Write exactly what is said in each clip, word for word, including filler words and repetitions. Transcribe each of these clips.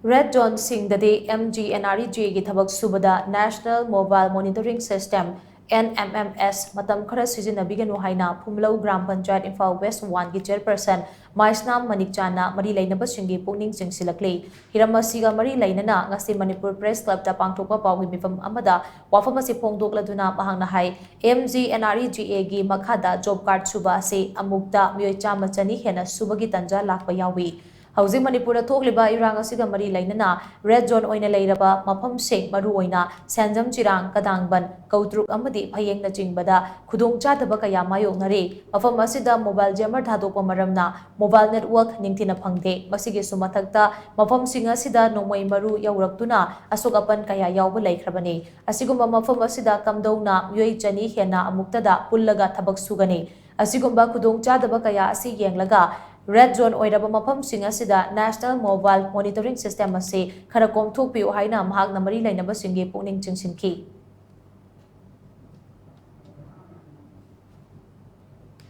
Red ꯖꯣꯟꯁꯤꯡꯗꯗꯤ M G N R E G ꯑꯦꯒꯤ ꯊꯕꯛ ꯁꯨꯕꯗ National Mobile Monitoring System, N M M S, ꯃꯇꯝ ꯈꯔ ꯁꯤꯖꯤꯟꯅꯕꯤꯒꯅꯨ ꯍꯥꯏꯅ ꯐꯨꯝꯂꯧ ꯒ꯭ꯔꯥꯝ ꯄꯟꯆꯥꯌꯠ, ꯏꯝꯐꯥꯜ West One ꯒꯤ chairperson ꯃꯥꯏꯁꯅꯥꯝ ꯃꯅꯤꯛꯆꯥꯟꯅ ꯃꯔꯤ ꯂꯩꯅꯕꯁꯤꯡꯒꯤ ꯄꯨꯛꯅꯤꯡ ꯆꯤꯡꯁꯤꯜꯂꯛꯂꯤ꯫ ꯍꯤꯔꯝ ꯑꯁꯤꯒ ꯃꯔꯤ ꯂꯩꯅꯅ ꯉꯁꯤ ꯃꯅꯤꯄꯨꯔ Press Club ꯇ ꯄꯥꯡꯊꯣꯛꯄ ꯄꯥꯎꯒꯤ ꯃꯤꯐꯝ ꯑꯃꯗ ꯋꯥꯐꯝ ꯑꯁꯤ ꯐꯣꯡꯗꯣꯛꯂꯗꯨꯅ ꯃꯍꯥꯛꯅ ꯍꯥꯏ, M G N R E G ꯑꯦꯒꯤ ꯃꯈꯥꯗ job card ꯁꯨꯕ ꯑꯁꯤ ꯑꯃꯨꯛꯇ ꯃꯤꯑꯣꯏ ꯆꯥꯝꯃ ꯆꯅꯤ ꯍꯦꯟꯅ ꯁꯨꯕꯒꯤ ꯇꯥꯟꯖꯥ ꯂꯥꯛꯄ ꯌꯥꯎꯏ꯫ ꯍꯧꯖꯤꯛ ꯃꯅꯤꯄꯨꯔꯗ ꯊꯣꯛꯂꯤꯕ ꯏꯔꯥꯡ ꯑꯁꯤꯒ ꯃꯔꯤ ꯂꯩꯅꯅ ꯔꯦꯗ ꯖꯣꯟ ꯑꯣꯏꯅ ꯂꯩꯔꯕ ꯃꯐꯝꯁꯤꯡ, ꯃꯔꯨꯑꯣꯏꯅ ꯁꯦꯟꯖꯝ ꯆꯤꯔꯥꯡ, ꯀꯗꯥꯡꯕꯟ, ꯀꯧꯇ꯭ꯔꯨꯛ ꯑꯃꯗꯤ ꯐꯌꯦꯡꯅꯆꯤꯡꯕꯗ ꯈꯨꯗꯣꯡꯆꯥꯗꯕ ꯀꯌꯥ ꯃꯥꯌꯣꯛꯅꯔꯤ꯫ ꯃꯐꯝ ꯑꯁꯤꯗ mobile jammer ꯊꯥꯗꯣꯛꯄ ꯃꯔꯝꯅ mobile network ꯅꯤꯡꯊꯤꯅ ꯐꯪꯗꯦ꯫ ꯃꯁꯤꯒꯤꯁꯨ ꯃꯊꯛꯇ ꯃꯐꯝꯁꯤꯡ ꯑꯁꯤꯗ ꯅꯣꯡꯃꯩ ꯃꯔꯨ ꯌꯧꯔꯛꯇꯨꯅ ꯑꯁꯣꯛ ꯑꯄꯟ ꯀꯌꯥ ꯌꯥꯎꯕ ꯂꯩꯈ꯭ꯔꯕꯅꯤ꯫ ꯑꯁꯤꯒꯨꯝꯕ ꯃꯐꯝ ꯑꯁꯤꯗ ꯀꯝꯗꯧꯅ ꯃꯤꯑꯣꯏ ꯆꯅꯤ ꯍꯦꯟꯅ ꯑꯃꯨꯛꯇꯗ ꯄꯨꯜꯂꯒ ꯊꯕꯛ ꯁꯨꯒꯅꯤ? ꯑꯁꯤꯒꯨꯝꯕ ꯈꯨꯗꯣꯡꯆꯥꯗꯕ ꯀꯌꯥ ꯑꯁꯤ ꯌꯦꯡꯂꯒ ꯔꯦꯗ ꯖꯣꯟ ꯑꯣꯏꯔꯕ ꯃꯐꯝꯁꯤꯡ ꯑꯁꯤꯗ National Mobile Monitoring System ꯑꯁꯤ ꯈꯔ ꯀꯣꯝꯊꯣꯛꯄꯤꯌꯨ ꯍꯥꯏꯅ ꯃꯍꯥꯛꯅ ꯃꯔꯤ ꯂꯩꯅꯕꯁꯤꯡꯒꯤ ꯄꯨꯛꯅꯤꯡ ꯆꯤꯡꯁꯤꯟꯈꯤ꯫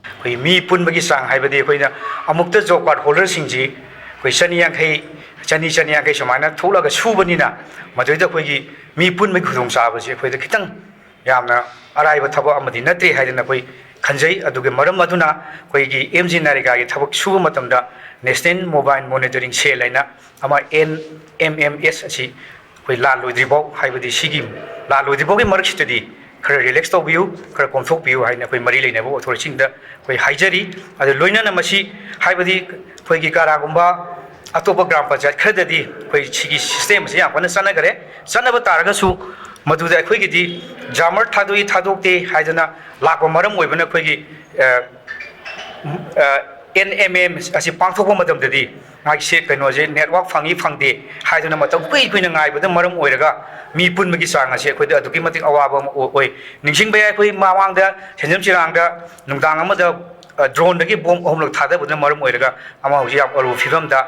ꯑꯩꯈꯣꯏ ꯃꯤ ꯄꯨꯟꯕꯒꯤ ꯆꯥꯡ ꯍꯥꯏꯕꯗꯤ ꯑꯩꯈꯣꯏꯅ ꯑꯃꯨꯛꯇ job card holder ꯁꯤꯡꯁꯤ ꯑꯩꯈꯣꯏ ꯆꯅꯤ ꯌꯥꯡꯈꯩ, ꯆꯅꯤ, ꯆꯅꯤ ꯌꯥꯡꯈꯩ ꯁꯨꯃꯥꯏꯅ ꯊꯣꯛꯂꯒ ꯁꯨꯕꯅꯤꯅ ꯃꯗꯨꯗ ꯑꯩꯈꯣꯏꯒꯤ ꯃꯤ ꯄꯨꯟꯕꯒꯤ ꯈꯨꯗꯣꯡꯆꯥꯕꯁꯤ ꯑꯩꯈꯣꯏꯗ ꯈꯤꯇꯪ ꯌꯥꯝꯅ ꯑꯔꯥꯏꯕ ꯊꯕꯛ ꯑꯃꯗꯤ ꯅꯠꯇꯦ ꯍꯥꯏꯗꯅ ꯑꯩꯈꯣꯏ ꯈꯟꯖꯩ꯫ ꯑꯗꯨꯒꯤ ꯃꯔꯝ ꯑꯗꯨꯅ ꯑꯩꯈꯣꯏꯒꯤ ꯑꯦꯝ ꯖꯤ ꯅꯔꯦꯒꯥꯒꯤ ꯊꯕꯛ ꯁꯨꯕ ꯃꯇꯝꯗ National Mobile Monitoring Cell ꯍꯥꯏꯅ ꯑꯃ, N M M S, ꯑꯁꯤ ꯑꯩꯈꯣꯏ ꯂꯥꯜꯂꯣꯏꯗ꯭ꯔꯤꯐꯥꯎ, ꯍꯥꯏꯕꯗꯤ ꯁꯤꯒꯤ ꯂꯥꯜꯂꯣꯏꯗ꯭ꯔꯤꯐꯥꯎꯒꯤ ꯃꯔꯛꯁꯤꯗꯗꯤ ꯈꯔ relax ꯇꯧꯕꯤꯌꯨ, ꯈꯔ ꯀꯣꯝꯊꯣꯛꯄꯤꯌꯨ ꯍꯥꯏꯅ ꯑꯩꯈꯣꯏ ꯃꯔꯤ ꯂꯩꯅꯕ authority ꯁꯤꯡꯗ ꯑꯩꯈꯣꯏ ꯍꯥꯏꯖꯔꯤ꯫ ꯑꯗꯨ ꯂꯣꯏꯅꯅ ꯃꯁꯤ, ꯍꯥꯏꯕꯗꯤ ꯑꯩꯈꯣꯏꯒꯤ ꯀꯅꯥꯒꯨꯝꯕ ꯑꯇꯣꯞꯄ ꯒ꯭ꯔꯥꯝ ꯄꯟꯆꯥꯌꯠ ꯈꯔꯗꯗꯤ ꯑꯩꯈꯣꯏ ꯁꯤꯒꯤ system ꯑꯁꯤ ꯌꯥꯝ ꯀꯟꯅ ꯆꯠꯅꯈ꯭ꯔꯦ꯫ ꯆꯠꯅꯕ ꯇꯥꯔꯒꯁꯨ ꯃꯗꯨꯗ ꯑꯩꯈꯣꯏꯒꯤꯗꯤ jammer ꯊꯥꯗꯣꯛꯏ ꯊꯥꯗꯣꯛꯇꯦ ꯍꯥꯏꯗꯅ ꯂꯥꯛꯄ ꯃꯔꯝ ꯑꯣꯏꯕꯅ ꯑꯩꯈꯣꯏꯒꯤ, ꯑ, ꯑ, N M M ꯑꯁꯤ ꯄꯥꯡꯊꯣꯛꯄ ꯃꯇꯝꯗꯗꯤ ꯃꯥꯒꯤꯁꯦ ꯀꯩꯅꯣꯁꯦ, network ꯐꯪꯏ ꯐꯪꯗꯦ ꯍꯥꯏꯗꯨꯅ ꯃꯇꯝ ꯀꯨꯏ ꯀꯨꯏꯅ ꯉꯥꯏꯕꯗ ꯃꯔꯝ ꯑꯣꯏꯔꯒ ꯃꯤ ꯄꯨꯟꯕꯒꯤ ꯆꯥꯡ ꯑꯁꯤ ꯑꯩꯈꯣꯏꯗ ꯑꯗꯨꯛꯀꯤ ꯃꯇꯤꯛ ꯑꯋꯥꯕ ꯑꯃ ꯑꯣꯏ꯫ ꯅꯤꯡꯁꯤꯡꯕ ꯌꯥꯏ, ꯑꯩꯈꯣꯏ ꯃꯃꯥꯡꯗ ꯁꯦꯟꯖꯝ ꯆꯤꯔꯥꯡꯗ ꯅꯨꯡꯗꯥꯡ ꯑꯃꯗ, ꯑ, drone ꯗꯒꯤ bomb ꯑꯍꯨꯝꯂꯛ ꯊꯥꯗꯕꯗꯨꯅ ꯃꯔꯝ ꯑꯣꯏꯔꯒ ꯑꯃ ꯍꯧꯖꯤꯛ ꯌꯥꯝ ꯑꯔꯨꯕ ꯐꯤꯕꯝꯗ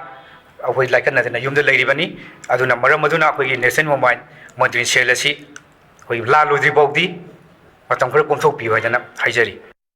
ꯑꯩꯈꯣꯏ ꯂꯥꯏꯀꯠꯅꯗꯅ ꯌꯨꯝꯗ ꯂꯩꯔꯤꯕꯅꯤ꯫ ꯑꯗꯨꯅ ꯃꯔꯝ ꯑꯗꯨꯅ ꯑꯩꯈꯣꯏꯒꯤ National Mobile Monitoring Cell ꯑꯁꯤ ꯑꯩꯈꯣꯏ ꯂꯥꯜꯂꯣꯏꯗ꯭ꯔꯤ ꯐꯥꯎꯗꯤ ꯃꯇꯝ ꯈꯔ ꯀꯣꯝꯊꯣꯛꯄꯤꯌꯨ ꯍꯥꯏꯗꯅ ꯍꯥꯏꯖꯔꯤ꯫